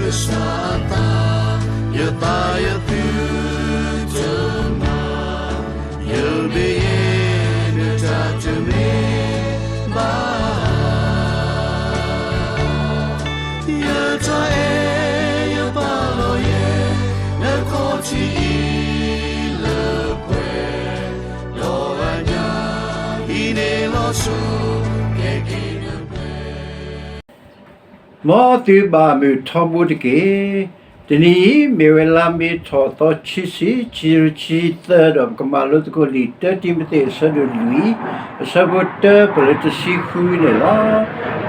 ကစၢ်အသး, ယသးယသုတမၤ, ယမ့ၢ်ယဲ နတၢ်တမ့ၢ်ဘၣ်. ယတၢ်အဲၣ်ယပာ်လီၤယဲ နခီၣ်ထံးအံၤလၢပှဲၤ, ဒီးအညၣ်အံၤန့ၣ်လီၤဆီ ကဲက့ၤနပှဲၤ မ်သုဘၣ်မုာ်ထီဘိတက့ၢ်. တနံၤအံၤ မ့ၢ်ဝဲလါမ့ၤထီၣ်သီ ခံဆံ, ခံဆံသၢ ဒီးပကမၤလိသကိးလံာ် တၢတံၤမသ့း အဆၢဒိၣ်လွံၢ်, အဆၢဖိတၢ ပလၢတဆံဃုန့ၣ်လီၤ.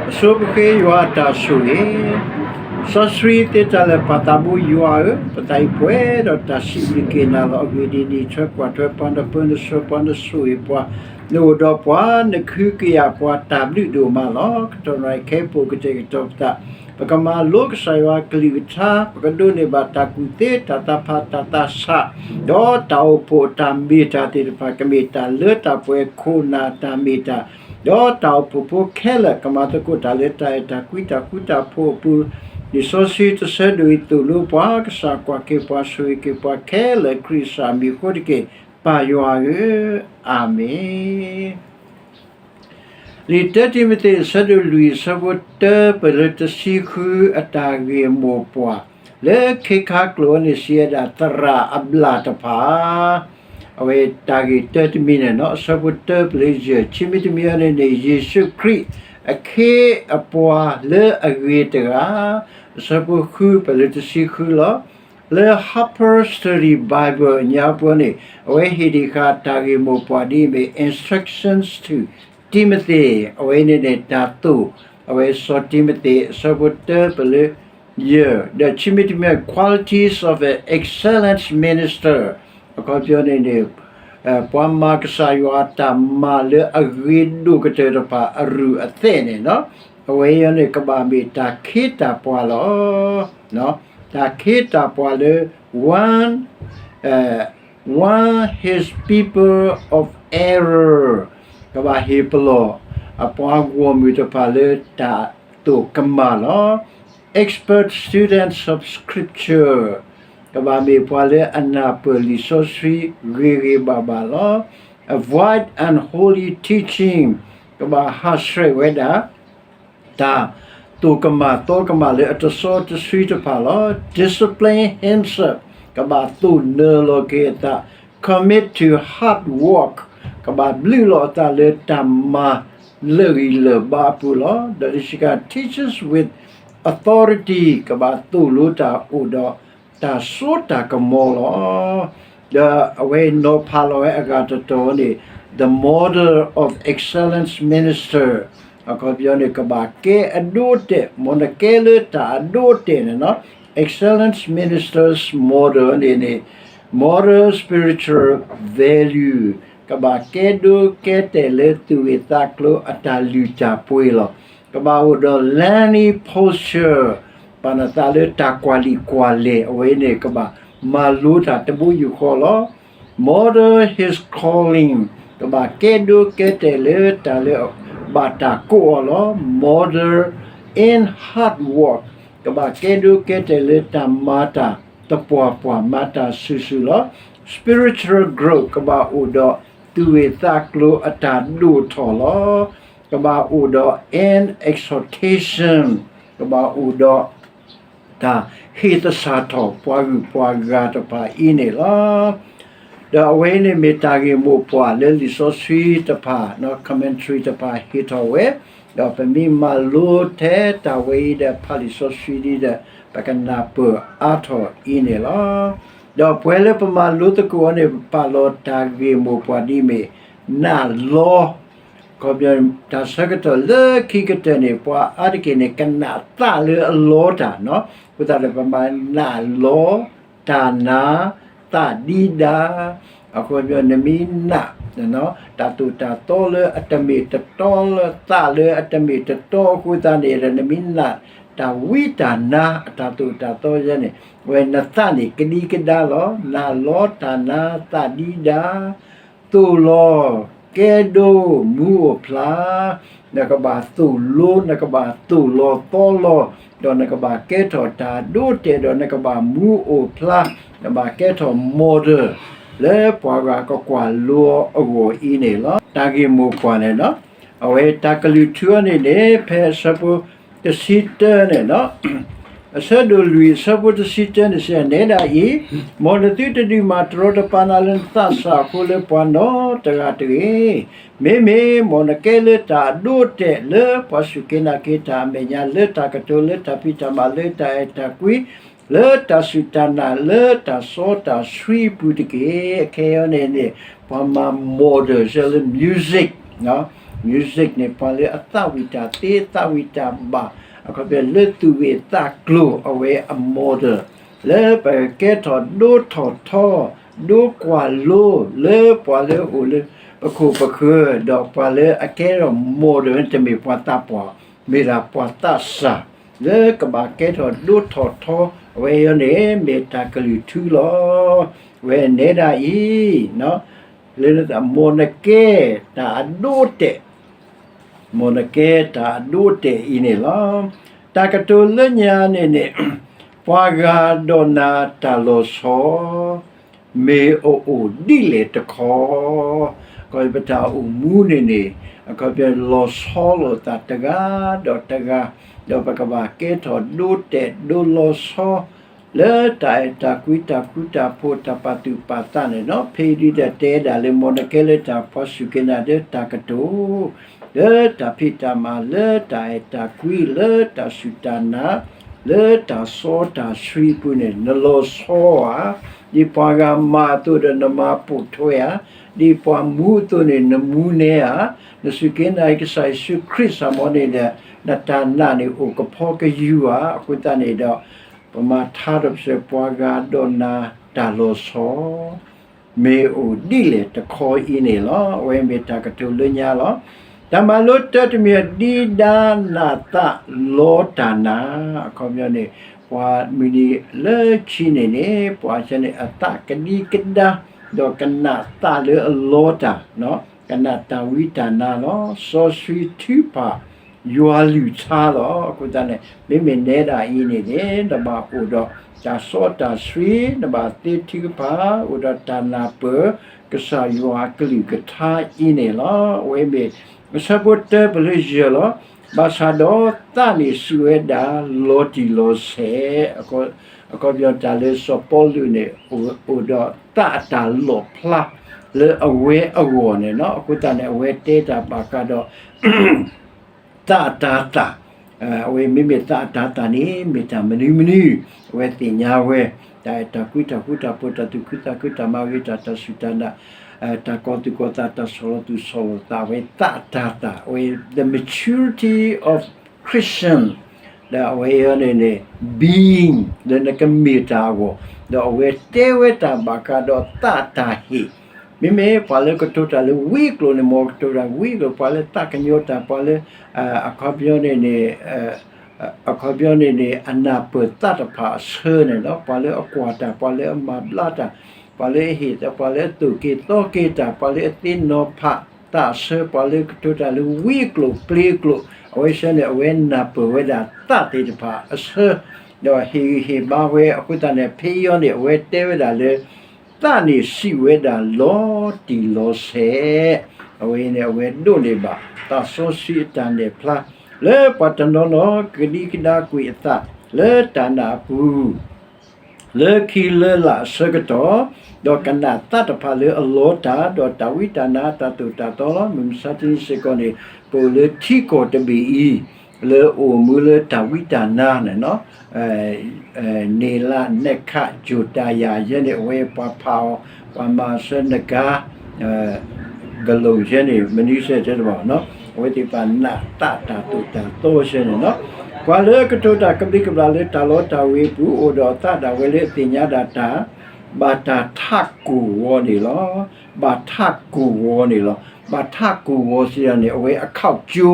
အဆိပဃ့ယွၤအတၢ်ဆိၣ်ဂ့ၤ. စီဆှံသ့တၢ်လၢာ် ပၢ်သးဘိယွၤဧၢ, ပသးအံၤပှဲၤဒီးတၢ်စံးဘျုးက့ၤနၤလီၤ. အဂ့ၢ်ဒ်အံၤ, နအံးထွဲကွၢ်ထွဲပှၤ, နပၢနဆှၢပှၤ, နဆိၣ်ဂ့ၤပှၤ, နအိၣ်ဒီးပှၤ, နကဟုကယာ်ပှၤ, တၢ်ဘျုးဒိၣ်မးလီၤ. ကတီၢ်နံၤခဲအံၤ ပအိၣ်ကတဲာ်ကတီၤပသး, ပကမၤလိကစၢ်ယွၤအကလုၢ်ကထါ, ပကဒိးန့ၢ်ဘၣ်တၢ်ကူၣ်သ့, တၢ်သးဖး, တၢ်သးဆး, ဒီးတၢ်အိၣ်ဖှိၣ်အတၢ်မ့ၢ်တၢ်သ့ၣ်တဖၣ် ကမ့ၢ်တၢ်လၢတၢ်ပှဲၤ, ခိၣ်နၢ်တၢ်မ့ၢ်တၢ်, ဒီးတၢ်အိၣ်ဖှိၣ်ဖိခဲလၢာ် ကမၤသကိးတၢ်လၢတၢ်အဲၣ်တၢ်ကွံ တၢ်ဃူတၢ်ဖိးအပူၤ, လံာ်စီဆှံတဆၢဒိၣ်အံၤသိၣ်လိပှၤ, ကစၢ်ကွၢ်က့ၤပှၤ, ဆိၣ်ဂ့ၤက့ၤပှၤခဲလၢာ် ခရံာ်ကစၢ်မံၤအဃိတက့ၢ်. ပၢ်ယွၤဧၢ, အၤမ့ၣ်. လံာ်တၢတံၤမသ့း အဆၢဒိၣ်လွံၢ် အဆၢဖိတၢ ပလၢတဆံဃု အတၢ်ဂ့ၢ်မိၢ်ပှၢ် လၢခဲခါကျိာ်န့ၣ် စံးဝဲဒၣ် သရၣ်အဘျၣ်တဖၣ်, အဝဲတၢ်ဂ့ၢ်တၢတမံၤန့ၣ်နီၤ, အဆၢဖိတၢ ပလၢယဲၢ်, ခံမံၤတမံၤအံၤန့ၣ်န့ၣ် ယ့ၣ်ၡူးခရံာ်အခ့အပှၤလၢအဂ့ၤတဂၤ, အဆၢဖိဃု ပလၢတဆံဃုလီၤ. လၢ Harper Study Bible အညါပှၤန့ၣ် အဝဲဟ့ၣ်ဒံးဃာ်တၢ်ဂ့ၢ်မိၢ်ပှၢ်ဒ်အမ့ၢ် Instructions to Timothy, အဝဲန့ၣ်န့ၣ် တၢ်သိၣ်, အဝဲစီၤတံၤမသ့း အဆၢဖိတၢ ပလၢ ယဲၢ်, ဒီးခံမံၤတမံၤ qualities of an excellent minister, အခီပညီန့ၣ်န့ၣ် ပှၤမၤကစၢ်ယွၤအတၢ်မၤလၢအဂ့ၤဒိၣ်ကတၢၢ်တဖၣ်အရူၢ်အသဲးန့ၣ်နီၤ, အဝဲအံၤန့ၣ် ကဘၣ်မ့ၢ်တၢ်ခ့တၢ်ပှၤလီၤ. တၢ်ခ့တၢ်ပှၤလၢ one, one his people of error, ကဘၣ်ဟ့ၣ်ပလီၢ်အပှၤဂီၢ်မုၢ်တဖၣ်လၢတၢ်သိၣ်ကမၣ်လီၤ. Expert students of scripture, ကဘၣ်မ့ᢢ်ပှၤလၢအနၢ်ပၢၢ်လံာ်စီဆှံဂ့ၤဂ့ၤဘၣ်ဘၣ်လီၤ. Avoid unholy teaching, ကဘၣ်ဟးဆှဲးဝဲဒၣ် တၢ်သိၣ်ကမၣ်သီကမၣ်လၢအတစီတဆှံတဖၣ်လီၤ. Discipline himself, ကဘၣ်သိၣ်နၢၤလီၤက့ၤအသး. Commit to hard work, ကဘၣ်ဘျုးလီၤအသးလၢတၢ်မၤလၢာ်ဂံၢ်လၢာ်ဘါအပူၤလီၤ. ဒီးတဆံးခါ teaches with authority, ကဘၣ်သိၣ်လိတၢ်အိၣ်ဒီးတၢ်စိတၢ်ကမီၤလီၤ. ဒီးအဝဲနီၤဖးလီၤဝဲအဂၤတတီၤန့ၣ် the model of excellence minister, အခီပညီန့ၣ် ကဘၣ်ကဲအဒိအတဲာ်, မ်နကဲလၢတၢ်အဒိအတဲာ်န့ၣ်နီၤ, excellence minister's model န့ၣ်န့ၣ် model spiritual value, ကဘၣ်ကဲဒိကဲတဲာ်လၢသူၣ်ဂ့ၢ်သးကျိၤအတၢ်လုၢ်တၢ်ပှ့ၤလီၤ. ကဘၣ်အိၣ်ဒီး learning posture, ပာ်နသးလၢတၢ်ကွၢ်လံာ်ကွၢ်လဲၢ်, အဝဲန့ၣ် ကဘၣ်မၤလိတၢ်တဘိယူၢ်ဃီလီၤ. Model his calling, ကဘၣ်ကဲဒိကဲတဲာ်လၢတၢ်လၢဘၣ်တၢ်ကိးအီၤလီၤ. Model in hard work, ကဘၣ်ကဲဒိကဲတဲာ်လၢတၢ်မၤတၢ်တပှၢ်ပှၢ် မၤတၢ်ဆူၣ်ဆူၣ်လီၤ. Spiritual growth, ကဘၣ်အိၣ်ဒီးသူၣ်ဂ့ၢ်သးကျိၤအတၢ်ဒိၣ်ထီၣ်လီၤ. ကဘၣ်အိၣ်ဒီး an exhortation, ကဘၣ်အိၣ်ဒီး တၢ်ဟ့ၣ်သဆၣ်ထီၣ်ပှၤဂုၤပှၤဂၤတဖၣ်အံၤန့ၣ်လီၤ. ဒီးအဝဲအံၤန့ၣ်မ့ၢ်တၢ်ဂ့ၢ်မိၢ်ပှၢ်လၢလံာ်စီဆှံတဖၣ်, commentary တဖၣ်ဟ့ၣ်ထီၣ်ဝဲ, ဒီးပမ့ၢ်မၤလိထဲတၢ်ဝဲအံၤဒီး ဖးလံာ်စီဆှံဒ်ဒီး ပကနၢ်ပၢၢ်အါထီၣ်အံၤန့ၣ်လီၤ. ဒီးပှဲၤလၢပမၤလိသကိးအီၤန့ၣ် ပပာ်လီၤတၢ်ဂ့ၢ်မိၢ်ပှၢ်ဒ်အမ့ၢ် နးလီ ခီပညီ တၢ်ဆၢကတီၢ်လၢခံကတၢၢ်န့ၣ် ပှၤအါတက့ၢ်န့ၣ် ကနးသးလၢအလီတၢ်နီၤ. အဃိသတးဒီး ပမၤနးလီ တၢ်နး သးဒံဒါ, အခီပညီ နမ့ၢ်နး တၢ်သိၣ်တၢ်သီလၢအတမ့ၢ်တတီလၢသးလၢအတမ့ၢ်တတီအဃိသတးန့ၣ်ဒီး နမ့ၢ်နး တၢ်ဝံတၢ်နါအတၢ်သိၣ်တၢ်သီယဲန့ၣ် အဝဲနသးန့ၣ်ကဒံကဒါလီၤ. နးလီ တၢ်နး သးဒံဒါ, သိၣ်လီၤ, ကဲဒိ, မူအိၣ်ဖျါ, နကဘၣ်သိၣ်လိ နကဘၣ်သိၣ်လီၤသီလီၤ, ဒီးနကဘၣ်ကဲထီၣ်တၢ်ဒိတဲာ် ဒီးနကဘၣ်မူအိၣ်ဖျါ, နဘၣ်ကဲထီၣ် model လၢပှၤဂၤကကွၢ်လိအဂီၢ်အံၤန့ၣ်လီၤ. တၢ်ဂ့ၢ်မိၢ်ပှၢ်န့ၣ်လီၤ. အဝဲတၢ်ကလုၢ်ထူအီၤန့ၣ်န့ၣ် ဖဲအဆၢဖိတဆံတၢန့ၣ်လီၤ. အဆၢဒိၣ်လွံၢ်အဆၢဖိတဆံတၢန့ၣ်စံး နဲဒၣ်အံၤ, မ်နသုတဒုးမၤတရီတပါနၤလၢနသးစၢ်အဃိလၢပှၤနီတဂၤတဂ့ၤ. မ့မ့ၢ်မ်နကဲလၢတၢ်အဒိအတဲာ်လၢပှၤစူၢ်က့ၤနာ်က့ၤတၢ်အမဲာ်ညါ လၢတၢ်ကတိၤ လၢတၢ်ဖံးတၢ်မၤ လၢတၢ်အဲၣ်တၢ်ကွံ လၢတၢ်စူၢ်တၢ်နာ် လၢတၢ်စီတၢ်ဆှံအပူၤတက့ၢ်. အခဲအံၤန့ၣ်န့ၣ် ပှၤမၤ model ဆၢလၢ music, music န့ၣ် ပှၤလၢအသးဝံၣ်တၢ်သ့ သးဝံၣ်တၢ်ဘၣ် အခီပညီလၢသူၣ်ဂ့ၤသးကျိၤ အဝဲအ model လၢပကကဲထီၣ်ဒိထီၣ်ထီ ဒိကွၢ်လိလၢပှၤလၢအအိၣ်လၢပခိၣ်ပဃၢၤ ဒီးပှၤလၢအကဲထီၣ် model တမ့ၢ်ပှၤသးပှၢ်, မ့ၢ်ဒၣ်ပှၤသးစၢ် လၢကဘၣ်ကဲထီၣ်ဒိထီၣ်ထီ အဝဲအံၤန့ၣ် မ့ၢ်တၢ်ကလုၢ်ထူလီၤ. အဝဲနဲဒၣ်အံၤ လၢ မ်နကဲတၢ်အဒိအတဲာ် မ်နကဲတၢ်အဒိအတဲာ်အံၤန့ၣ်လီၤ. တၢ်ကတိၤလၢညါန့ၣ်န့ၣ် ပှၤဂၤဒီးနၤတၢ်လီၤဆီ မ့ၢ်အအိၣ်ဒ်လဲၣ်တခီ, အခီပညီပတၢ်အိၣ်မူန့ၣ်န့ၣ် အခီပညီလီၤဆီလိာ်သးတဂၤဒီးတဂၤ, ဒီးပကဘၣ်ကဲထီၣ်ဒိတဲာ်ဒိလီၤဆီ လၢတၢ်အဲၣ်တၢ်ကွံ တၢ်ဃူတၢ်ဖိး တၢ်ပာ်သူၣ်ပာ်သးန့ၣ်လီၤ. ဖဲအံၤဒ်ဒီးတဲဒၣ်လၢ မ်နကဲလၢတၢ်ပှၤစူၢ်က့ၤနာ် လၢတၢ်ကတိၤ လၢတၢ်ဖံးတၢ်မၤ လၢတၢ်အဲၣ်တၢ်ကွံ လၢတၢ်စူၢ်တၢ်နာ် လၢတၢ်စီတၢ်ဆှံအပူၤန့ၣ် နလီၤဆီဧါ, ဒ်ပှၤဂၤမၤအသိးဒီးနမၤပိာ်ထွဲဧါ, ဒ်ပှၤမူအသိးန့ၣ် နမူနဲဧါ, နစူၢ်က့ၤနာ်က့ၤကစၢ်ယ့ၣ်ၡူးခရံာ်စ့ၢ်ကီးန့ၣ်ဒီး နတၢ်နာ်န့ၣ်အိၣ်ကဖီကယူၤဧါ. အဃိသတးန့ၣ်ဒီး ပမၤထါဒီးပစၢၤ ပှၤဂၤဒီးနၤတၢ်လီၤဆီ မ့ၢ်အိၣ်ဒ်လဲၣ်တခီအံၤန့ၣ်လီၤ. အဝဲမ့ၢ်တၢ်ကတိၤလၢညါလီၤ. တၢ်မၤလိတၢတမံၤ ဒ်ဒၣ်နးသးလီတၢ်နၤ, အခီပညီန့ၣ် ပှၤမုၢ်နံၤလၢခံန့ၣ်န့ၣ် ပှၤဆၢန့ၣ် အသးကဒံကဒါ ဒီးကနးသးလၢအလီတၢ်, ကနးတၢ်ဝံတၢ်နါလီၤ. စီဆှံထုကဖၣ် ယွၤလုၢ်ထါလီၤ. အဃိသတးန့ၣ် မ့မ့ၢ်နဲဒၣ်အံၤန့ၣ်န့ၣ် နဘၣ်အိၣ်ဒီးတၢ်စီတၢ်ဆှံ, နဘၣ်သ့ထုကဖၣ်, အိၣ်ဒီးတၢ်နၢ်ပၢၢ် ကစၢ်ယွၤအကလုၢ်ကထါအံၤန့ၣ်လီၤ. အဝဲမ့ၢ် အဆၢဖိတၢပလၢယဲၢ်လီၤ. ဘၣ်ဆၣ်ဒီးသးန့ၣ်စံးဝဲဒၣ် လီၤတံၢ်လီၤဆဲး, အခီပညီတၢ်လၢစီၤပီလူးန့ၣ် အိၣ်ဒီးသးအတၢ်လီၣ်ဖျါလၢအဝဲအဂီၢ်န့ၣ်လီၤ. အဃိသတးန့ၣ် အဝဲတဲတၢ်ဘၣ်ဃးဒီး သးအတၤသၣ်, အဝဲမ့မ့ၢ်သးအတၤသၣ်န့ၣ် မ့ၢ်တၢ်မနုၤမနုၤ, အဝဲသ့ၣ်ညါဝဲ တၢ်အဲၣ်တၢ်ကွံ တၢ်ဃူတၢ်ဖိး တၢ်သူၣ်ခုသးခု တၢ်မၤဂ့ၤတၢ် တၢ်စူၢ်တၢ်နာ်, တၢ်ကီၤသူၣ်ကီၤသး တၢ်ဆီၣ်လီၤသူၣ်ဆီၣ်လီၤသး အဝဲသးအတၤသၣ်, အဝဲ the maturity of Christian ဒီးအဝဲအံၤန့ၣ်န့ၣ် being လၢနကမ့ၢ်တၢ်အဂီၢ်, ဒီးအဝဲတဲဝဲတၢ်ဘၣ်ဃးဒီးသးအတၢ်ဟ့ၣ် မ့မ့ၢ်ပှၤလၢကတိၤတၢ်လၢဝံအကျိာ်န့ၣ် မ်ကတိၤတၢ်ဝံအကျိာ်, ပှၤလၢသးကညီၤတၢ်, ပှၤလၢ အခီပညီန့ၣ်န့ၣ် အခီပညီန့ၣ်န့ၣ် အနၢ်ပၢၢ်သးတဖၣ်အဆၢန့ၣ်လီၤ. ပှၤလၢအကွၢ်တၢ်, ပှၤလၢအမၤဘျါတၢ်, ပှၤလၢအဟ့ၣ်သး, ပှၤလၢအသိၣ်က့ၤသီက့ၤတၢ်, ပှၤလၢအသ့နီၤဖးသးအဆၢ, ပှၤလၢကတိၤတၢ်လၢဝံအကျိာ်ပျ့ၤအကျိာ်, အဝဲဆၢန့ၣ် အဝဲနၢ်ပၢၢ်ဝဲဒၣ်သးသ့ၣ်တဖၣ်အဆၢ, ဒီးဟ့ၣ်ဂံၢ်ဟ့ၣ်ဘါဝဲ. အဃိသတးန့ၣ် ဖဲအံၤန့ၣ် အဝဲတဲဝဲဒၣ်လၢ သးန့ၣ်စံးဝဲဒၣ်လီၤတံၢ်လီၤဆဲး, အဝဲန့ၣ် အဝဲဒိးန့ၢ်ဘၣ် သးစီဆှံအတၢ်နဲၣ်ဖျါ လၢပှၤတနီၤနီၤကဒံကဒါကွံာ်အသး လၢတၢ်နာ်အပူၤ လၢခံလၢလာ်အဆၢကတီၢ်, ဒီးကနၣ်သးတဖၣ်လၢအလီတၢ်, ဒီးတၢ်ဝံတၢ်နါတၢ်သိၣ်တၢ်သီလီၤ. မုၢ်မဆါတနံၤစ့ၢ်ကီးန့ၣ် ပအိၣ်လၢထံကီၢ်တဘ့ၣ်အံၤ လၢအိၣ်မူလၢတၢ်ဝံတၢ်နါန့ၣ်လီၤ. န့ၢ်လါနဲၣ်ခး ယိၤတၤယၤယဲန့ၣ် အဝဲပှၤဖးအီၤ ပှၤမၤဆၢနကါ ကလူးယဲန့ၣ် မနုၤစဲတဲတဘၣ်နီၤ, အဝဲသ့ၣ်တဖၣ်နာ်သးတၢ်သိၣ်တၢ်သီယဲန့ၣ်လီၤ. ပှၤလၢအကတိၤတၢ်ကဘျံးကဘျၣ်လၢတၢ်လီတၢ်ဝ့ၤအပူၤ အိၣ်ဒီးအသးဒၣ်ဝဲလၢအသ့ၣ်ညါဒၣ်တၢ် ဘၣ်တၢ်ထးကိၢ်ဂီၤန့ၣ်လီၤ. ဘၣ်ထးကိၢ်ဂီၤန့ၣ်လီၤ. ဘၣ်ထးကိၢ်ဂီၤစံးယၤန့ၣ် အဝဲအခီၣ်ကၠိ,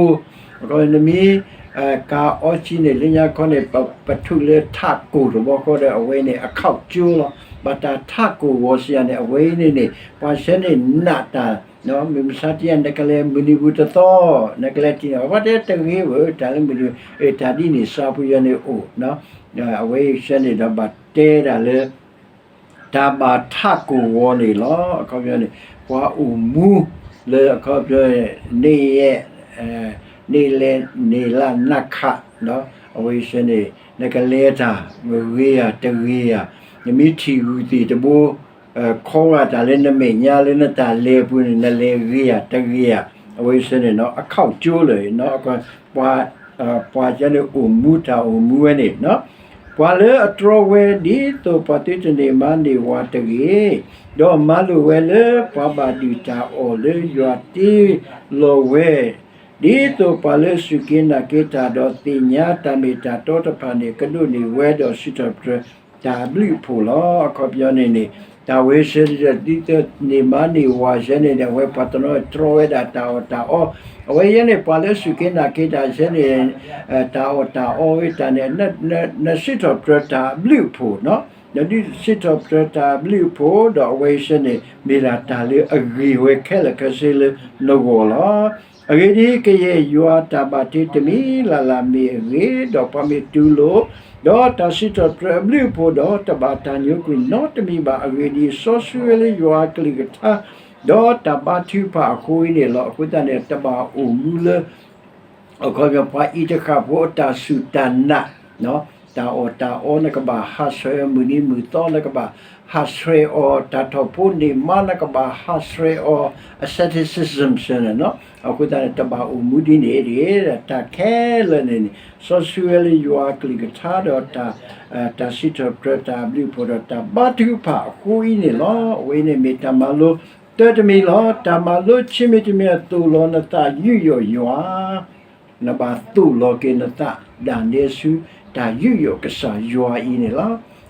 အခီပညီနမ့ၢ် ကၤအီကံန့ၣ် လၢညါခီန့ၣ် ပထုးလၢထးကိၢ်တဘျီဃီဒီး အဝဲန့ၣ်အခီၣ်ကၠိလီၤ. ဘၣ်တၢ်ထးကိၢ်ဂီၤစံးယၤန့ၣ် အဝဲအံၤန့ၣ်န့ၣ် ပှၤဆၢန့ၣ်နာ်တၢ် မုၢ်မဆါတနံၤ နကလဲၤမုၢ်နံၤပူၤတသီ, နကလဲၤတနံၤ ပှၤတဲတဂ့ၤဧၢ, တၢ်လၢမုၢ်နံၤ တၢ်ဒ်န့ၣ် စီၤပယီၤန့ၣ်အိၣ်, အဝဲအံၤဆၢန့ၣ်ဒီးဘၣ်တဲဒၣ်လၢ တၢ်ဘၣ်ထးကိၢ်ဂီၤန့ၣ်လီၤ. အခီပညီန့ၣ် ပှၤအိၣ်မူလၢအခီပညီ န့ၢ်ယဲ န့ၢ်လဲၤန့ၢ်လၢနၢ်ခး, အဝဲအံၤဆၢန့ၣ် နကလဲၤတၢ် ဂ့ၤဧါတဂ့ၤဧါ, နမ့ၢ်ထံၣ်ဂုၢ်သ့ၣ်တဘိ ခီဂာ်တၢ်လၢနမဲာ်ညါလၢနတၢ်လဲၤပူၤန့ၣ် နလဲၤဂ့ၤဧါတဂ့ၤဧါ, အဝဲအံၤဆၢန့ၣ် အခီၣ်ကၠိလၢ ပှၤကညီန့ၣ်အိၣ်မူတၢ်အိၣ်မူဝဲန့ၣ် ပှၤလၢအတြီဝဲဒ်သိးပှၤသုတန့ၢ်မါန့ၢ်ဝၤတဂ့ၤ, ဒီးမၤလိာ်ဝဲလၢပှၤဘၣ်ဒုးတၢ်အီၣ်လၢယွၤတ့လီၤဝဲ, ဒ်သိးပှၤလၢအစူၢ်က့ၤနာ်က့ၤတၢ်ဒီးသ့ၣ်ညါတၢ်မ့ၢ်တၢ်တီတဖၣ်န့ၣ် ကဒိးန့ၢ်ဝဲဒီးစံးထီၣ်ပတြၢၤတၢ်အဘျုးအဖှိၣ်လီၤ. အခီပညီန့ၣ်န့ၣ် တၢ်ဝဲဆၢန့ၣ်ဒီး ဒ်သိးန့ၢ်မါန့ၢ်ဝၤဆၢန့ၣ်ဒီး အဝဲပှၤတနီၤတြီဝဲဒၣ်တၢ်အီၣ်တၢ်အီ, အဝဲယဲန့ၣ် ပှၤလၢစူၢ်က့ၤနာ်က့ၤတၢ်ဆၢန့ၣ် တၢ်အီၣ်တၢ်အီဝဲတၢ်န့ၣ် နစံးထီၣ်ပတြၢၤတၢ်အဘျုးအဖှိၣ်နီၤ, နဒုးစံးထီၣ်ပတြၢၤတၢ်အဘျုးအဖှိၣ်ဒီး အဝဲအံၤဆၢန့ၣ် မ့ၢ်ဒၣ်တၢ်လၢအဂ့ၤဝဲခဲလၢာ်ခဲဆ့လၢနဂီၢ်လီၤ. အဂ့ၢ်ဒ်အံၤ, ကယဲၢ်ယွၤတၢ်ဘၣ်တ့တမံၤလၢ်လၢ်မ့ၢ်အဂ့ၤ, ဒီးပှၤမ့ၢ်တူၢ်လိာ် ဒီးတၢ်စံးထီၣ်ပတြၢၤအဘျုးအဖှိၣ်ဒီး တဘၣ်တၢ်ညိကွံာ်နီတမံၤဘၣ်. အဂ့ၢ်ဒ်အံၤ, စီဆှံဝဲလၢယွၤအကလုၢ်ကထါ ဒီးတၢ်ဘါထုကဖၣ်အဃိအံၤန့ၣ်လီၤ. အဃိသတးန့ၣ် တဘၣ်အိၣ်မူလၢ အခီပညီ ပှၤအံၤတဃၣ်ဖိအတၢ်စူၢ်တၢ်နာ်, တၢ်အီၣ်တၢ်အီ နကဘၣ်ဟးဆှဲးမုၢ်နံၤမုၢ်သီ နကဘၣ်ဟးဆှဲးအီၤ တၢ်ထီၣ်ဖိန့ၢ်မါ နကဘၣ်ဟးဆှဲးအီၤ asceticism ဆၢန့ၣ်နီၤ. အဃိသတးန့ၣ် တဘၣ်အိၣ်မူဒ်န့ၣ်တဂ့ၤ, တၢ်ခဲလၢာ်န့ၣ်န့ၣ် စီဆှံဝဲလၢယွၤအကလုၢ်ကထါဒီး တၢ်စံးထီၣ်ပတြၢၤတၢ်အဘျုးအဖှိၣ်ဒီးတၢ်ဘါထုကဖၣ်အဃိအံၤန့ၣ်လီၤ. အဝဲအံၤန့ၣ်မ့ၢ်တၢ်မၤလိတၢတမံၤလီၤ. တၢ်မၤလိခံမံၤတမံၤ သိၣ်လီၤနသးယူးယီၣ်ယွၤ နဘၣ်သိၣ်လီၤက့ၤနသး ဒၣ်နဲဆူတၢ်ယူးယီၣ်ကစၢ်ယွၤအံၤန့ၣ်လီၤ.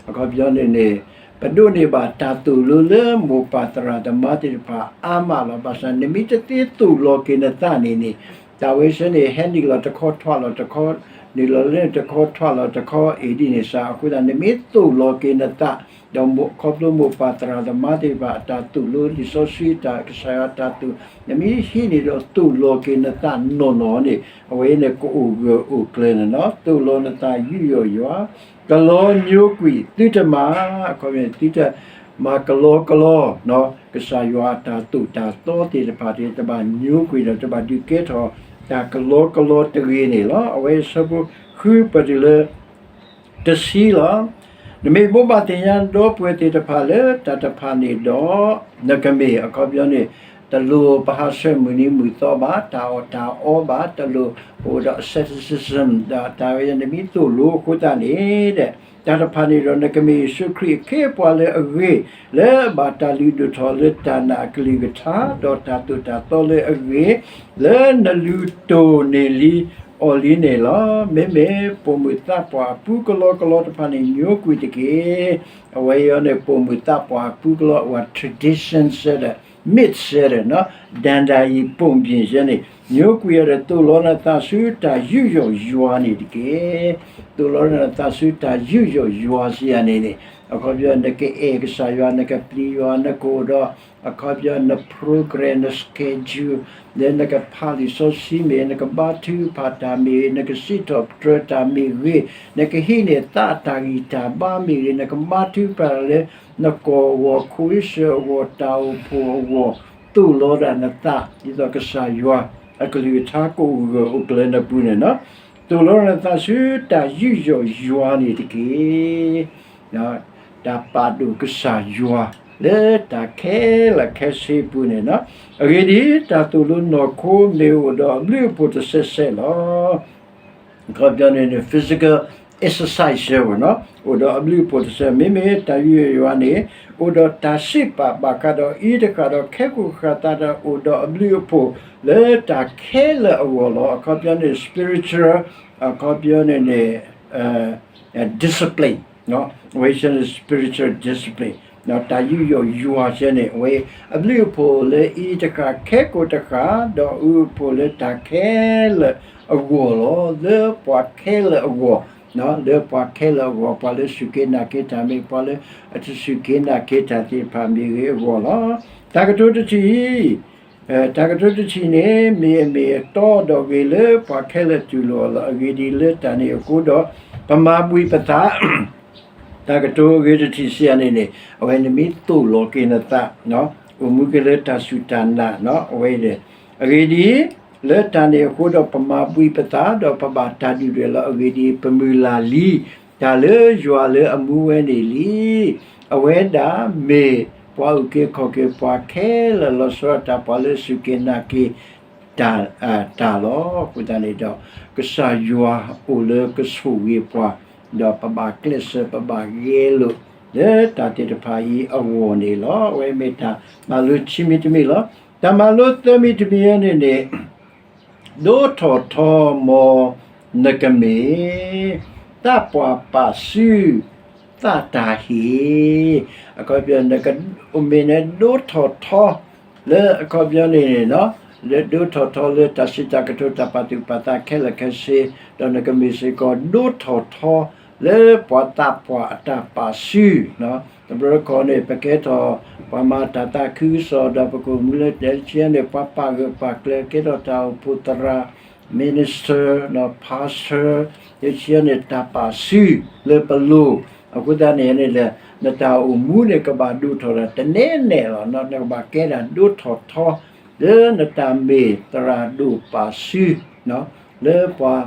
အခီပညီန့ၣ်န့ၣ် ပဒိးန့ၢ်ဘၣ်တၢ်သိၣ်လိလၢမိၢ်ပၢ်သရၣ်သမါသ့ၣ်တဖၣ်အါမးလီၤ. ဘၣ်ဆၣ်နမ့ၢ်တသ့သိၣ်လီၤက့ၤနသးန့ၣ်န့ၣ် တၢ်ဝဲဆၢန့ၣ် ဟဲနုာ်လီၤတခီထွးလီၤတခီ, နုာ်လီၤလၢတခီထွးလီၤတခီ အံၤဒ်န့ၣ်စ့ၢ် အဃိသတး နမ့ၢ်သိၣ်လီၤက့ၤနသး ဒီးခီဖျိမိၢ်ပၢ်သရၣ်သမါသ့ၣ်တဖၣ်အတၢ်သိၣ်လိ လံာ်စီဆှံတၢ်ကစၢ်ယွၤအတၢ်သိၣ် နမ့ၢ်ဟံးန့ၢ်ဒီးသိၣ်လီၤက့ၤနသးနီၢ်နီၢ်န့ၣ် အဝဲန့ၣ်ကအိၣ်ဂၢၢ်အိၣ်ကျၢၤန့ၣ်လီၤ. သိၣ်လီၤနသးယူးယီၣ်ယွၤ, ကလီညိကွံာ်သုတမၤ, အခီပညီ သုတမၤကလီကလီ ကစၢ်ယွၤအတၢ်သိၣ်တၢ်သီသ့ၣ်တဖၣ်န့ၣ် တဘၣ်ညိကွံာ်ဒီး တဘၣ်ဒုးကဲထီၣ်တၢ်ကလီကလီတဂ့ၤန့ၣ်လီၤ. အဝဲအံၤဆၢဖိဃုပတုၤလၢ တဆံလီၤ. နမ့ၢ်ဘိးဘၣ်သ့ၣ်ညါဒီပုၢ်ဝဲၢ်သ့ၣ်တဖၣ်လၢတၢ်တဖၣ်န့ၣ်ဒီး နကမ့ၢ် အခီပညီန့ၣ် တလိၣ်ပဟးဆှဲးမုၢ်နံၤမုၢ်သီဘၣ်, တၢ်အီၣ်တၢ်အီဘၣ်, တလိၣ်ပအိၣ်ဒီး asceticism ဒီးတၢ်ဝဲ နမ့ၢ်သိၣ်လိအဃိသတးန့ၣ် တၢ်တဖၣ်န့ၣ်ဒီး နကမ့ၢ်ယ့ၣ်ၡူးခရံာ်အခ့အပှၤလၢအဂ့ၤ, လၢအဘၣ်တၢ်လုၢ်ဒိၣ်ထီၣ်လၢတၢ်နာ်အကလုၢ်ကထါ, ဒီးတၢ်သိၣ်တၢ်သီလၢအဂ့ၤ, လၢနလူၤတိၢ်န့ၢ်လံအီၤလံန့ၣ်လီၤ. မ့မ့ၢ်ပိာ်မုၣ်သးပှၢ်အပူကလီကလီတဖၣ်န့ၣ် ညိကွံာ်တက့ၢ်. အဝဲအံၤန့ၣ် ပိာ်မုၣ်သးပှၢ်အပူကလီ အဝဲ tradition စဲဒီး myth စဲဒီး ဒၣ်ဒၣ်အံၤပိာ်မုၣ်စဲန့ၣ် ညိကွံာ်အီၤဒီး သိၣ်လီၤနသးဆူတၢ်ယူးယီၣ်ယွၤန့ၣ်တက့ၢ်. သိၣ်လီၤနသးဆူတၢ်ယူးယီၣ်ယွၤစံးယၤန့ၣ်န့ၣ် အခီပညီ နကအဲၣ်ကစၢ်ယွၤ နကပျံၤယွၤ နကအိၣ်ဒီး အခီပညီ န program န schedule လၢနကဖးလံာ်စီဆှံမ့ၢ် နကဘါထုကဖၣ်တၢ်မ့ၢ် နကစံးထီၣ်ပတြၢၤတၢ်မ့ၢ်ဂ့ၤ, နကဟံးန့ၢ်သးအတၢ်ဂံၢ်တၢ်ဘါမ့ၢ်ဂ့ၤ, နကဘါထုကဖၣ်လၢ နကီၢ်အဂီၢ် ခိၣ်အ့ၡၢၣ်အဂီၢ် တၢ်အိၣ်ဖှိၣ်အဂီၢ် သိၣ်လီၤဒၣ်နသး ဒ်သိးကစၢ်ယွၤအကလုၢ်ကထါကအိၣ်ဂၢၢ်အိၣ်ကျၢၤနပူၤန့ၣ်လီၤ. သိၣ်လီၤနသးဆူတၢ်ယူးယီၣ်ယွၤန့ၣ်တက့ၢ်. တၢ်ပာ်ဒိၣ်ကစၢ်ယွၤလၢတၢ်ခဲလၢာ်ခဲဆ့အပူၤန့ၣ်လီၤ. အဂ့ၢ်ဒ်အံၤ, တၢ်သိၣ်လိနီၢ်ခိမ့ၢ်အိၣ်ဒီးအဘျုးအဖှိၣ်တစဲးစဲးလီၤ. အခီပညီန့ၣ်န့ၣ် physical exercise ဝဲနီၤ အိၣ်ဒီးအဘျုးအဖှိၣ်တစဲး, မ့မ့ၢ်တၢ်ယူးယီၣ်ယွၤန့ၣ် အိၣ်ဒီးတၢ်စံးပာ်ဘၣ်ဃးဒီးအံၤတဃၣ်ဒီး ခဲကိာ်ဃၢ်သးဒီး အိၣ်ဒီးအဘျုးအဖှိၣ်လၢတၢ်ခဲလၢာ်အဂီၢ်လီၤ. အခီပညီန့ၣ် spiritual, အခီပညီန့ၣ်န့ၣ် discipline, အဝဲဆၢန့ၣ် spiritual discipline တၢ်ယူးယီၣ်ယွၤဆၢန့ၣ် အဝဲအဘျုးအဖှိၣ်လၢအံၤတဃၣ် ခဲကိာ်တဃၣ် ဒီးအဘျုးအဖှိၣ်လၢတၢ်ခဲလၢာ်အဂီၢ်လီၤ. လၢပှၤခဲလၢာ်အဂီၢ်, လၢပှၤခဲလၢာ်အဂီၢ်, ပှၤလၢစူၢ်က့ၤနာ်က့ၤတၢ်မ့ၢ် ပှၤလၢအတစူၢ်က့ၤနာ်က့ၤတၢ်သ့ၣ်တဖၣ်မ့ၢ်ဂ့ၤအဂီၢ်လီၤ. တၢ်ကတိၤတထံၣ်အံၤ တၢ်ကတိၤတထံၣ်န့ၣ် မ့ၢ်အမ့ၢ်အတီဒီးဂ့ၤလၢပှၤခဲလၢာ်တူၢ်လိာ်အီၤလီၤ. အဂ့ၢ်ဒ်အံၤ, လၢတၢ်န့ၣ်အဃိဒီး ပမၤဘှံးပသး တၢ်ကတိၤအဂ့ၤတထံၣ်စံးယၤန့ၣ်န့ၣ် အဝဲန့ၣ်မ့ၢ်သိၣ်လီၤက့ၤနသး, အိၣ်မူက့ၤလၢတၢ်စူၢ်တၢ်နာ်, အဝဲအံၤန့ၣ် အဂ့ၢ်ဒ်အံၤ, လၢတၢ်န့ၣ်အဃိဒီး ပမၤဘှံးပသး ဒီးပဘၣ်တၢ်ဒုၣ်ဒွဲၣ်လီၤ. အဂ့ၢ်ဒ်အံၤ, ပမုၢ်လၢ်လံ တၢ်လၢယွၤလၢအမူဝဲန့ၣ်လံ. အဝဲဒၣ်မ့ၢ်ပှၤအုၣ်က့ၤခီၣ်က့ၤပှၤခဲလၢာ်လီၤ. စရီတၢ်ပှၤလၢစူၢ်က့ၤနာ်က့ၤ တၢ်လီၤ. အဃိသတးန့ၣ်ဒီး ကစၢ်ယွၤအိၣ်လၢကဆိၣ်ဂ့ၤပှၤ, ဒီးပဘၣ်ကျဲးစၢး ပဘၣ်ဂဲၤလိာ် လၢတၢ်သ့ၣ်တဖၣ်အံၤအဂီၢ်န့ၣ်လီၤ. အဝဲမ့ၢ်တၢ်မၤလိခံမံၤတမံၤလီၤ. တၢ်မၤလိသၢမံၤတမံၤန့ၣ်န့ၣ် ဒိးထီၣ်ထီမီၤနကမ့ၢ် သးပှၢ်ပာ်စု သးတၢ်ဟ့ၣ်, အခီပညီ နကမ့ၢ်နဒိးထီၣ်ထီ လၢအခီပညီန့ၣ်န့ၣ် လၢဒိးထီၣ်ထီလၢတၢ်စံးတၢ်ကတိၤ တၢ်ပာ်သူၣ်ပာ်သးခဲလၢာ်ခဲဆ့, ဒီးနကမ့ၢ်စ့ၢ်ကီး ဒိးထီၣ်ထီလၢပှၤသးပှၢ်အတၢ်ပာ်စု, တဘျီတခီၣ်န့ၣ် ပကဲထီၣ်ပှၤမၤတၢ်သးခုကစီၣ် ဒီးပကအိၣ်မူလၢ တဆံန့ၣ် ပှၤပာ်ဂၢၢ်ပာ်ကျၢၤ ကဲထီၣ်တၢ်အိၣ်ဖှိၣ်သရၣ် minister, pastor, တဆံန့ၣ် တၢ်ပာ်စုလၢပလိၤ. အဃိသတးန့ၣ်န့ၣ်ဒီး နတၢ်အိၣ်မူန့ၣ် ကဘၣ်ဒိးထီၣ်တၢ်တနဲနဲလီၤ. နကဘၣ်ကဲဒၣ်ဒိးထီၣ်ထီ လၢနတၢ်မ့ၢ်သရၣ်ဒိၣ်ပာ်စု လၢပှၤ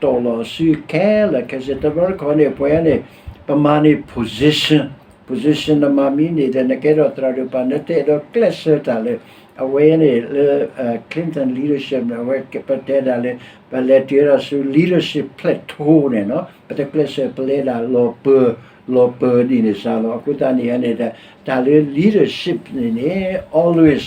တီၢ်လီၤစုခဲလၢာ်ခဲဆ့. တဘျီတခီၣ်န့ၣ် ပှၤန့ၣ် ပမၤန့ၢ် position, position နမၤမံၤန့ၣ်ဒီး နကဲထီၣ်သရၣ်ဒိၣ်ပာ် နတအဲၣ်ဒိးကျဲးစၢးတၢ်လၢ အဝဲန့ၣ်လၢ Clinton leadership န့ၣ် အဝဲပတဲဒၣ်လၢ ပလဲၤတုၤဝဲဒၣ်ဆူ leadership plateau န့ၣ် ပတကျဲးစၢးပလဲၤဒၣ်လီၤပၢၤ လီၤပၢၤဒ်န့ၣ်စ့ၢ်လီၤ. အဃိသတးန့ၣ်န့ၣ် တၢ်လၢ leadership န့ၣ်န့ၣ် always,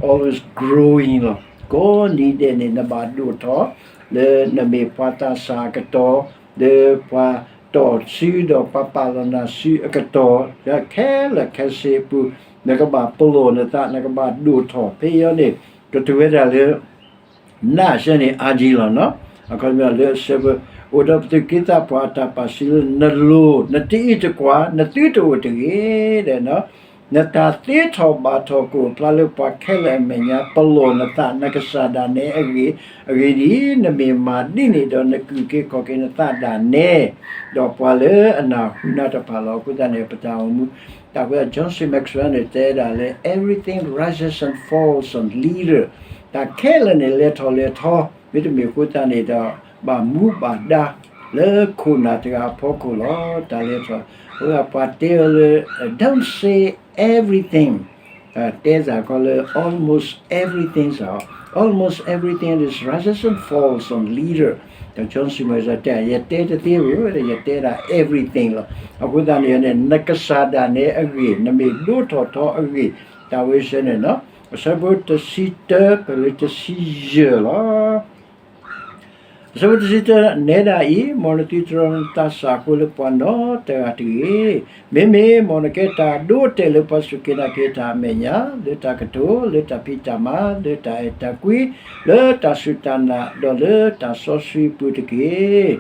always growing လီၤ. ကိးနံၤဒဲးန့ၣ် နဘၣ်ဒိၣ်ထီၣ် လၢနမ့ၢ်ပှၤသးစၢ်အကတီၢ်, လၢပှၤတီၢ်စုဒီးပှၤပာ်လီၤနၤစုအကတီၢ်, ခဲလၢာ်ခဲဆ့အပူၤ နကဘၣ်ပလီၢ်နသး နကဘၣ်ဒိၣ်ထီၣ် ဖဲအံၤန့ၣ် ကတိၤဝဲဒၣ်လၢ နၢ်ဆၢန့ၣ်အါကံလီၤနီၤ. အခီပညီလၢအဆၢဖိ အိၣ်ဒီးပသူၣ်က့သးပှၢ်အတၢ်ပာ်စုလၢနလိၤ, နတအံးတကွၢ် နသုတအိၣ်တဂ့ၤဒီး နတၢ်သ့ထီၣ်ဘၣ်ထီၣ်ကအိၣ်ဖျါလၢပှၤခဲလၢာ်အမဲာ်ညါ ပလီၢ်နသး နကစၢ်ဒၣ်နဲအဂ့ၢ်, အဂ့ၢ်ဒ်အံၤ, နမ့ၢ်မၤဒ်န့ၣ်ဒီး နကအုၣ်က့ၤခီၣ်က့ၤနသးဒၣ်နဲ ဒီးပှၤလၢအနၢ်ဟူနၤတဖၣ်လီၤ. အဃိသတးန့ၣ် ပတၢ်အိၣ်မူ တၢ်ဝဲ John C Maxwell န့ၣ် တဲဒၣ်လၢ everything rises and falls on leader, တၢ်ခဲလၢာ်န့ၣ် လဲၤထီၣ်လဲၤထီ, မ့တမ့ၢ်အဃိသတးန့ၣ်ဒီး ဘၣ်မူဘၣ်ဒါ လၢခိၣ်နၢ်တဂၤအဖီခိၣ်လီၤ. တၢ်လဲၤထီၣ် အဝဲပှၤတဲအီၤလၢ don't say everything, တဲသးကီးလၢ almost everything စ့ၢ်, almost everything is rises and falls on leader. ဒီး John C Maxwell တဲ ယတဲတသ့ဝဲဒီး ယတဲဒၣ် everything လီၤ. အဃိသတးန့ၣ်န့ၣ် နကစၢ်ဒၣ်နဲအဂ့ၢ်, နမ့ၢ်ဒိးထီၣ်ထီအဂ့ၢ်, တၢ်ဝဲဆၢန့ၣ်နီၤ. အဆၢဖိတဆံတၢ ပလၢတဆံယဲၢ်လီၤ. အဆၢဖိတဆံတၢ နဲဒၣ်အံၤ, မ်နသုတရီနသးစၢ်အဃိလၢပှၤနီတဂၤတဂ့ၤ. မ့မ့ၢ်မ်နကဲတၢ်ဒိအတဲာ်လၢပှၤစူၢ်က့ၤနာ်က့ၤတၢ်အမဲာ်ညါ, လၢတၢ်ကတိၤ, လၢတၢ်ဖံးတၢ်မၤ, လၢတၢ်အဲၣ်တၢ်ကွံ, လၢတၢ်စူၢ်တၢ်နာ်, ဒီးလၢတၢ်စီဆှံအပူၤတက့ၢ်.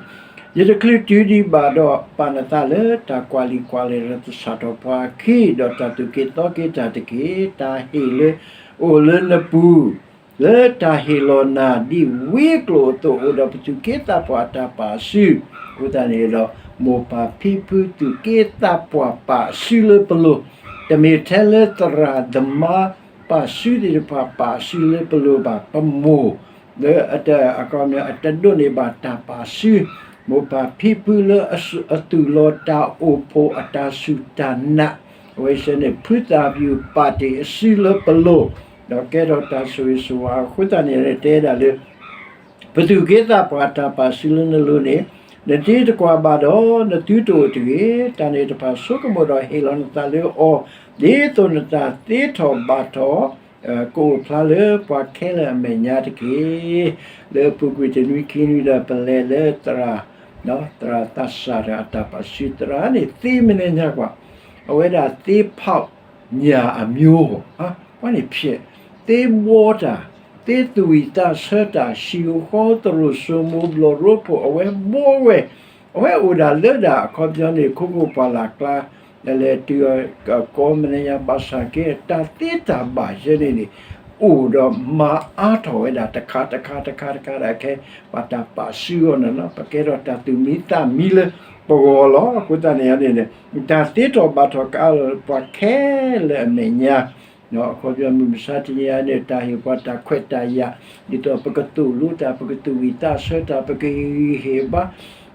ယတချုးတုၤဒံးဘၣ်ဒီး ပာ်နသးလၢတၢ်ကွၢ်လံာ်ကွၢ်လဲၢ်ဒီးသဆၣ်ထီၣ်ပှၤအခံ, ဒီးတၢ်သူၣ်က့ၤသီက့ၤတၢ်တက့ၢ်. တၢ်ဟ့ၣ်လၢအိၣ်လၢနပူၤ လၢတၢ်ဟ့ၣ်လီၤနၤဒ်ဝံအကျိာ်အသိး အိၣ်ဒီးပသူၣ်က့သးပှၢ်အတၢ်ပာ်စု. အဃိသတးန့ၣ်ဒီး မိၢ်ပၢ်ဖံဖုသူၣ်က့သးပှၢ်ပာ်စုလၢပလိၤ, တမ့ၢ်ထဲလၢသရၣ်သမါပာ်စုသ့ၣ်တဖၣ်ပာ်စုလၢပလိၤဘၣ်, ပမိၢ် လၢအတ အခီပညီ အတဒိးန့ၢ်ဘၣ်တၢ်ပာ်စု, မိၢ်ပၢ်ဖံဖုလၢအသူၣ်လီၤတၢ်အိၣ်ဖှိၣ် အတၢ်စူၢ်တၢ်နာ်, အဝဲသ့ၣ်န့ၣ် ဖုသၣ်ဘယူၣ်ပာ်တ့ၢ်အစုလၢပလိၤ, ဒီးကဲထီၣ်တၢ်ဆိၣ်ဂ့ၤဆိၣ်ဝါ. အဃိသတးန့ၣ် တဲဒၣ်လၢ ပသူၣ်က့သးပှၢ်တၢ်ပာ်စုလၢနလိၤန့ၣ် နတအံးတကွၢ်ဘၣ်ဒီး နသုတအိၣ်တဂ့ၤ. တၢ်န့ၣ်တဖၣ်ဆိကမိၣ်ဒီးဟ့ၣ်လီၤနသးလၢအီၤ, ဒ်သိးနတၢ်သ့ထီၣ်ဘၣ်ထီၣ် ကအိၣ်ဖျါလၢပှၤခဲလၢာ်အမဲာ်ညါတက့ၢ်. လၢအပူၤကွံာ်တနွံခံနွံဒီး ပလဲၤလၢသရၣ်, သရၣ်သးစၢ်တဂၤအတၢ်ပာ်စု, သရၣ်န့ၣ်သ့မနုၤညါကွၢ်, အဝဲဒၣ်သ့ဖီၣ်ညၣ်အမျိုး, ပှၤန့ၣ်ဖျဲး, သ့ဘှီတၢ်, သ့သူၣ်ဝံၣ်သးဆၢတၢ်, ဟံၣ်ဧိၤဃီဧိၤ သရိာ်စိမိၤ ဘျီၣ်ရိဖှိၣ် အဝဲဘှီဝဲ, အဝဲအိၣ်ဒၣ်လၢဒၣ်အခီပညီန့ၣ် ခိခိၣ်ပှၢ်လၢ်ကျါ, လဲၤလဲၤတုၤ ကိးမနုၤညါ ဘၣ်ဆၣ်က့ တၢ်သ့တၢ်ဘၣ်ယဲန့ၣ်န့ၣ် အိၣ်ဒီးမၤအါထီၣ်ဝဲဒၣ်တခါတခါတခါတခါဒၣ်ခဲ ပှၤတၢ်ပာ်စုအီၤန့ၣ်လီၤ. ပကဲထီၣ်တၢ်သူၣ်မံသးမံလၢပဂီၢ်လီၤ. အဃိသတးန့ၣ်န့ၣ် တၢ်သ့ထီၣ်ဘၣ်ထီၣ်ကအါလီၤပှၤခဲလၢာ်အမဲာ်ညါ အခီပညီမုၢ်မဆါတနံၤအံၤန့ၣ် တၢ်ဟ့ၣ်ပှၤတၢ်ခွဲးတၢ်ယာ် ဒ်သိးပကသိၣ်လိတၢ် ပကသူၣ်ဝံၣ်သးဆၢတၢ် ပကဟ့ၣ်ဂံၢ်ဟ့ၣ်ဘါ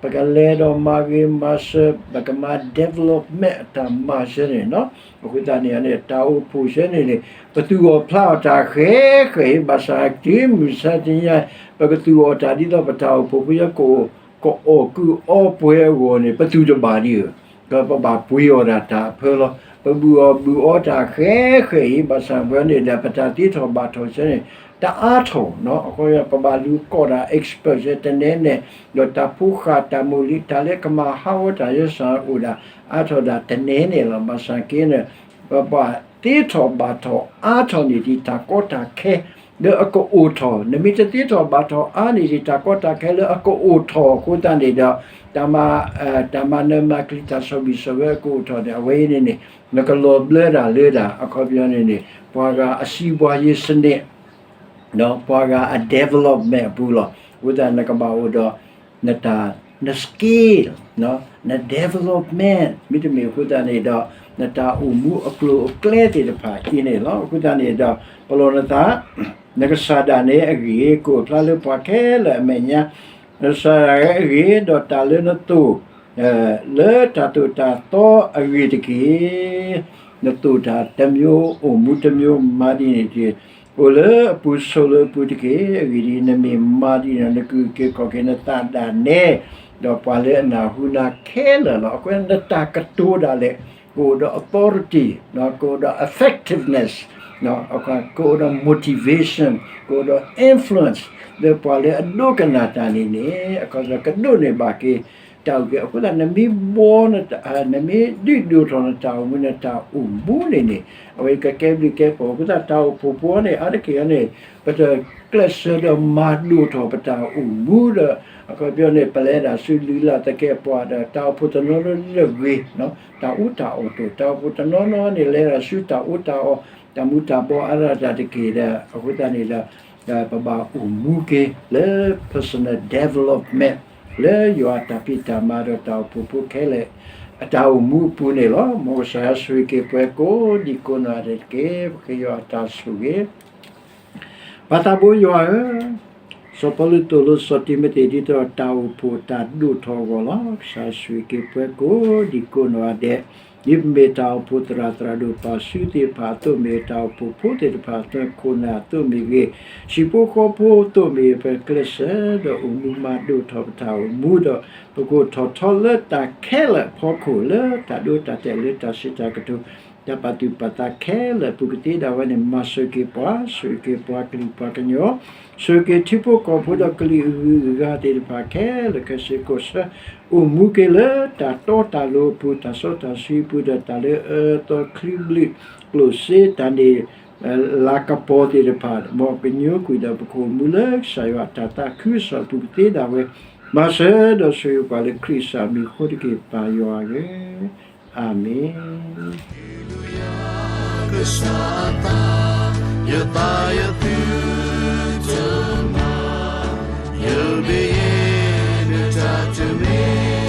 ပကလဲၤဒီးမၤဂ့ၤမၤစၢၤ ပကမၤ development အတၢ်မၤစၢၤန့ၣ်လီၤ. အဃိသတးန့ၣ်န့ၣ် တၢ်အိၣ်ဖှိၣ်ဆၢန့ၣ်န့ၣ် ပသူၣ်အီၣ်ဖျးအီၣ်တၢ်ဃဲဃဲအံၤ ဘၣ်ဆၣ်တုၤမုၢ်မဆါတနံၤအံၤ ပကသူၣ်အီၣ်တၢ်ဒ်သိးပတၢ်အိၣ်ဖှိၣ်ဖိကအိၣ် ကအီၣ်ကု�ၤ�အီပှဲၤအဂီၢ်န့ၣ် ပသူၣ်တဘၣ်ဒံးဧၢ ဒီးပဘၣ်ပှ့ၤအီၣ်ဒၣ်တၢ်အဖၢလီၤ. ပဘုၣ်အီၣ်ဘုၣ်အီတၢ်ဃဲဃဲအံၤ ဘၣ်ဆၣ်ပှဲၤန့ၣ်ဒီး ပတၢ်သ့ထီၣ်ဘၣ်ထီၣ်ဆၢန့ၣ် တအါထီၣ်နီၤ. အဃိပဘၣ်လူၤကိးတၢ် expert ဆၢတနဲနဲ ဒီးတၢ်ဖိဃာ်တၢ်မိၢ်လံၤ တၢ်လၢကမၤဟးဂီၤတၢ်ယဲစ့ၢ်အိၣ်ဒၣ် အါထီၣ်ဒၣ်တနဲနဲလီၤ. ဘၣ်ဆၣ်က့န့ၣ် ပဘၣ်သ့ထီၣ်ဘၣ်ထီၣ်အါထီၣ်န့ၢ်ဒံး တၢ်ကီတၢ်ခဲ လၢအကအိၣ်ထီၣ်, နမ့ၢ်တသ့ထီၣ်ဘၣ်ထီၣ်အါန့ၢ်ဒံး တၢ်ကီတၢ်ခဲလၢအကအိၣ်ထီၣ်အဃိသတးန့ၣ်ဒီး တၢ်မၤ တၢ်မၤနၢၤမၤကျံၤ တၢ်ဆီၣ်ဘံၣ်ဆီၣ်ဘၢအကအိၣ်ထီၣ်န့ၣ် အဝဲအံၤန့ၣ်န့ၣ် နကလီၤဘျၢတၢ်လၢဒၣ် အခီပညီန့ၣ်န့ၣ် ပှၤဂၤအစံးဘှါယ့စနံး ဒီးပှၤဂၤအ development အပူၤလီၤ. အဃိသတး နကဘၣ်အိၣ်ဒီး နတၢ် န skill န development မ့တမ့ၢ်အဃိသတးန့ၣ်ဒီး နတၢ်အိၣ်မူအကျိၤအကျဲသ့ၣ်တဖၣ်အံၤန့ၣ်လီၤ. အဃိသတးန့ၣ်ဒီး ပလီၢ်နသး နကစၢ်ဒၣ်နဲအဂ့ၢ် ကအိၣ်ဖျါလၢပှၤခဲလၢာ်အမဲာ်ညါ, နကစၢ်ဒၣ်အဂ့ၢ် ဒီးတၢ်လၢနသိၣ် လၢတၢ်သိၣ်တၢ်သီအဂ့ၢ်တက့ၢ်. နသိၣ်တၢ်တမျိုး အိၣ်မူတမျိုး မၤဒ်န့ၣ်တက့ၢ်. အိၣ်လၢအပူၤဆိးလၢအပူၤတက့ၢ်. အဂ့ၢ်ဒ်အံၤ, နမ့ၢ်မၤဒ်န့ၣ် နကဂုာ်က့ၤခီၣ်က့ၤနသးဒၣ်နဲ ဒီးပှၤလၢအနၢ်ဟူနၤခဲလၢာ်လီၤ. အဃိ နတၢ်ကတိၤဒၣ်လဲာ် ကအိၣ်ဒီး authority, ကအိၣ်ဒီး effectiveness, ကအိၣ်ဒီး motivation, ကအိၣ်ဒီး influence လၢပှၤလၢအဒိကနၣ်တၢ်န့ၣ်န့ၣ် အခီပညီကဒိးန့ၢ်ဘၣ်က့ၤ တၢ်အုၣ်က့ၤ အဃိသတး နမ့ၢ်ဘှီ နမ့ၢ်ဒုးဒိၣ်ထီၣ်နတၢ်အိၣ်မူ နတၢ်အိၣ်မူန့ၣ်န့ၣ် အဝဲကကဲဘျုးကဲဖှိၣ် အဃိသတး တၢ်အိၣ်ဖှိၣ်ဖိန့ၣ် အါတက့ၢ်အံၤန့ၣ် ပတကျဲးစၢးဒီးမၤဒိၣ်ထီၣ်ပတၢ်အိၣ်မူဒီး အခီပညီန့ၣ် ပလဲၤဒၣ်ဆူလုၢ်လၢ်သကဲးပဝးဒီး တၢ်အိၣ်ဖှိၣ်တနီၤနီၤလၢဂ့ၤ တၢ်အူတၢ်အီၣ်တအိၣ် တၢ်အိၣ်ဖှိၣ်တနီၤနီၤန့ၣ် လဲၤဒၣ်ဆူတၢ်အူတၢ်အီၣ် တၢ်မူၤတၢ်ဘှီအါဒၣ်တၢ်တက့ၢ်ဒီး အဃိသတးန့ၣ်ဒီး ပဘၣ်အိၣ်မူက့ၤလၢ personal development လၢယွၤအတၢ်ဖံးတၢ်မၤဒီးတၢ်အိၣ်ဖှိၣ်ဖိခဲလၢာ် အတၢ်အိၣ်မူအပူၤန့ၣ်လီၤ. မ်ကစၢ်ယွၤဆိၣ်ဂ့ၤက့ၤပှၤကိးဒံကိးနီၢ်ဂၤဒဲးတက့ၢ်. ပဃ့ယွၤအတၢ်ဆိၣ်ဂ့ၤ ပၢ်သးဘိယွၤဧၢ, စီၤပီလူးသိၣ်လိစီၤတံၤမသ့း ဒ်သိးတၢ်အိၣ်ဖှိၣ်တၢ်ဒိၣ်ထီၣ်အဂီၢ်လီၤ. ကစၢ်ဆိၣ်ဂ့ၤက့ၤပှၤကိးဒံကိးနီၢ်ဂၤဒဲး, ဒ်ပမ့ၢ်တၢ်အိၣ်ဖှိၣ်သရၣ်သရၣ်ဒိၣ်ပၢ်ဆူသ့ၣ်တဖၣ်အသိး မ့ၢ်တၢ်အိၣ်ဖှိၣ်ဖိသ့ၣ်တဖၣ်အသိး ခိၣ်နၢ်အသိးမ့ၢ်ဂ့ၤ, ဟံၣ်ဖိဃီဖိအသိးမ့ၢ်ဂ့ၤ ပကျဲးစၢးဒီးအိၣ်မူမၤဒိၣ်ထီၣ်ပတၢ်အိၣ်မူဒီး ပကအိၣ်ထီၣ်ထီလၢတၢ်ခဲလၢာ်အဖီခိၣ်လၢတၢ်ဒိတၢ်တဲာ်လၢတၢ်စံးတၢ်ကတိၤ တၢ်ပာ်သူၣ်ပာ်သးခဲလၢာ်အပူၤကသ့ဒၣ်ဝဲန့ၣ် မၤစၢၤက့ၤပှၤ, ဆိၣ်ဂ့ၤက့ၤပှၤကလုာ်ပှၤကညီ, ဆိၣ်ဂ့ၤက့ၤထံဖိကီၢ်ဖိဒီးကလုာ်အဂုၤအဂၤသ့ၣ်တဖၣ်ခဲလၢာ်ခဲဆ့ ကိးဆၢအိၣ်မူက့ၤလၢတၢ်တီတၢ်လိၤအပူၤ တၢ်စီတၢ်ဆှံအပူၤဒီး တၢ်လၢအၢအသီ ချုးဘျုးကျိၣ်စ့တၢ်န့ၣ်လၤကပီၤသ့ၣ်တဖၣ် မ်ကညိကွံာ်ဒီးပကအိၣ်မူလၢကစၢ်ယွၤအတၢ်သးခုကစီၣ်အပူၤကသ့ဒၣ်ဝဲ မၤစၢၤဒီးဆိၣ်ဂ့ၤပှၤလၢခရံာ်ကစၢ်အမံၤအဃိတက့ၢ် ပၢ်ယွၤဧၢ, အၤမ့ၣ်. Hallelujah, ကစၢ်အသး, ယသးယသုတမၤ, ယမ့ၢ်ယဲနတၢ်တမံၤ